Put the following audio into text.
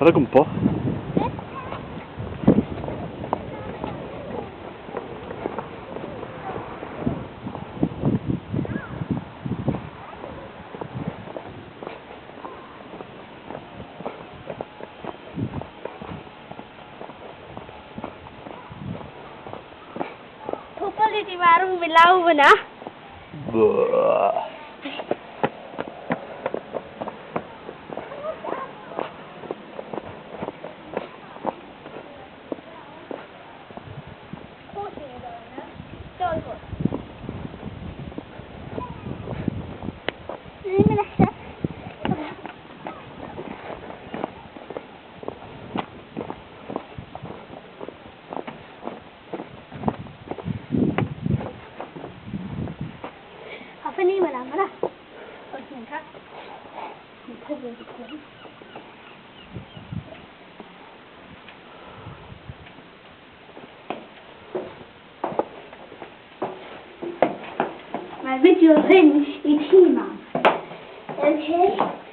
Ar y gwmpo. Pobl wedi marw yn mynd lawr fyna. Ni'n mynd nesaf. Hoffwn ni mynd am yna. Oes ni'n cael. Mae pobl wedi cwrdd. Mae'r fideo hyn i ti, mam. Okay.